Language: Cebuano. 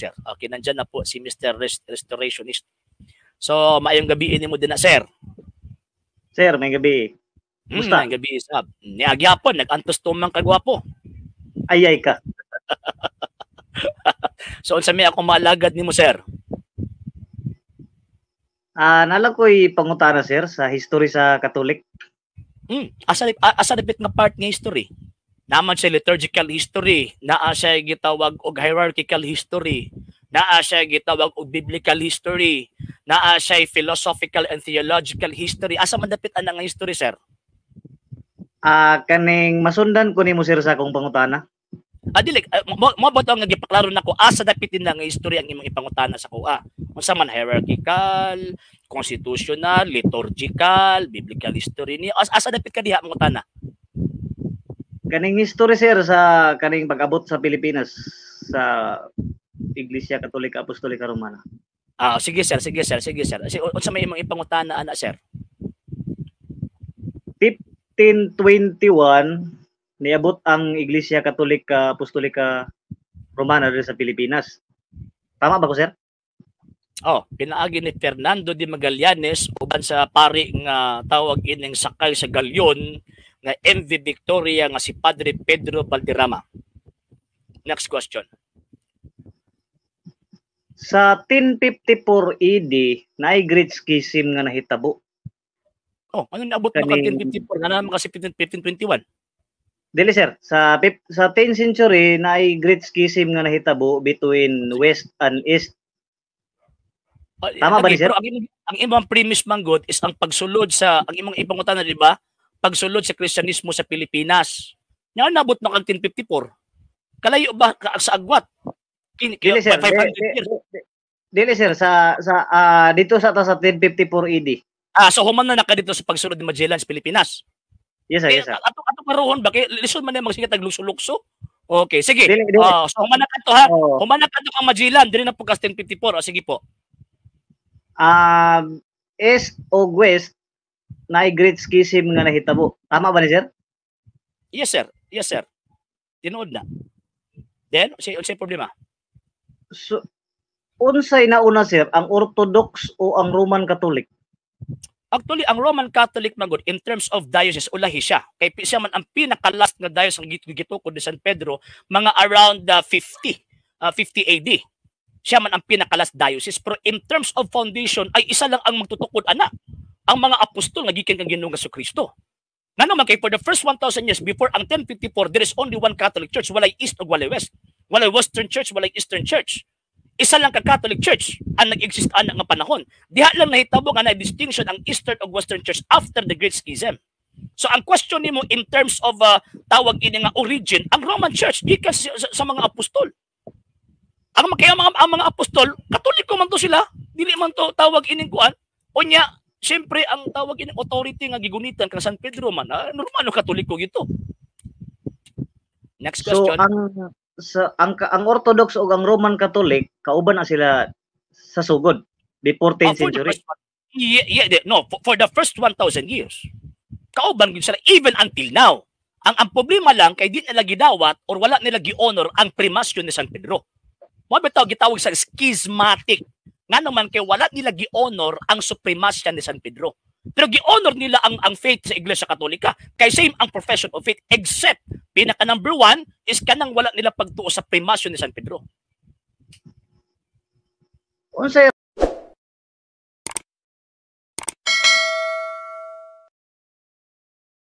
sir. Okay, nandyan na po si Mr. Restorationist. So, maayong gabi nimo din na, sir. Sir, maayong gabi. Kumusta? Maayong gabi, sab. Niagyapon, nag-antos tumang kagwapo. Ay, ay ka. So, unsa may akong maalagad nimo, sir? Ah, naa lang ko'y pangutana, sir, sa history sa Catholic. Asa dapit nga part nga history? Naman siya liturgical history, naa siya gitawag og hierarchical history, naa siya gitawag og biblical history, naa siya philosophical and theological history. Asa man dapit ana nga history, sir? Ah, kaning masundan ko nimo, sir, sa akong pangutana. Ah, dili mo ba to nga gipaklaro nako, asa dapit din nga history ang imong ipangutana sa kuha? Unsa man, hierarchical, constitutional, liturgical, biblical history ni? Asa dapit ka diha mangutana? Kaning history, sir, sa kaning pag-abot sa Pilipinas sa Iglesia Katolika Apostolika Romana. Ah, sige sir, sige sir, sige sir. Sige, unsa may imong ipangutana ana, sir? 1521 niabot ang Iglesia Katolika Apostolika Romana diri sa Pilipinas. Tama ba ko, sir? Oh, pinaagi ni Fernando de Magallanes uban sa pari nga tawag ining sakay sa galyon nga MV Victoria nga si Padre Pedro Valderrama. Next question. Sa 1054 AD, naay Great Schism nga nahitabo. Oh, ano naabot mo ka 1054? Nga naman kasi 1521. Dili, sir, sa 10th century naay Great Schism nga nahitabo between West and East. Tama ba ni, sir? Pero ang imong premise man gud is ang pagsulod sa ang imong ipangutana, di ba? Pagsulod sa Kristyanismo sa Pilipinas. Nya nabot na kag 1054. Kalayo ba ka sa agwat? Dili, sir, 500 years. Dili, sir, sa dito sa ta sa 1054 AD. Ah, so human na naka dito sa pagsulod ni Magellan sa Pilipinas. Yes sir, yes sir. Ato karoon ba kay lisod man na magsigat lukso-lukso? Okay, sige. Dili, dili. Oh, so human na kadto ha. Oh. Human na kadto kang Magellan diri na po kas 1054. Oh, sige po. East o West naay Great Schism nga nahitabo. Tama ba ni, sir? Yes sir. Yes sir. Tinuod na. Then, unsay problema? So, unsay nauna, sir, ang Orthodox o ang Roman Catholic? Actually, ang Roman Catholic magod in terms of diocese, ulahi siya. Kay siya man ang pinaka-last nga diocese ang gitukod ni San Pedro mga around 50 AD. Siya man ang pinaka-last diocese. Pero in terms of foundation, ay isa lang ang magtutukod ana. Ang mga apostol nga gikan kang Ginoong Kristo. Ngano man kay for the first 1,000 years before ang 1054, there is only one Catholic Church, walay East ug walay West. Walay Western Church, walay Eastern Church. Isa lang ka Catholic Church ang nag-exist ana nga panahon. Diha lang nahitabo nga na distinction ang Eastern ug Western Church after the Great Schism. So ang question nimo in terms of tawag ini nga origin, ang Roman Church gikan sa mga apostol. Ang kaya mga ang mga apostol, Katoliko man to sila, dili man to tawag ining kuan. Unya, siyempre ang tawag ining authority nga gigunitan kang San Pedro man, Romano Katoliko gito. Next So question. ang Orthodox ug ang Roman Catholic kauban na sila sa sugod before 10th For the century. first one, yeah, no, for the first 1,000 years. Kauban gyud sila even until now. Ang problema lang kay di nila gidawat or wala nila gi-honor ang primasyon ni San Pedro. Mo bitaw gitawag sa schismatic. Nga naman kay wala nila gi-honor ang supremasya ni San Pedro. Pero gi-honor nila ang faith sa Iglesia Katolika. Kay same ang profession of faith except pinaka number one is kanang wala nila pagtuo sa primasyon ni San Pedro. Unsay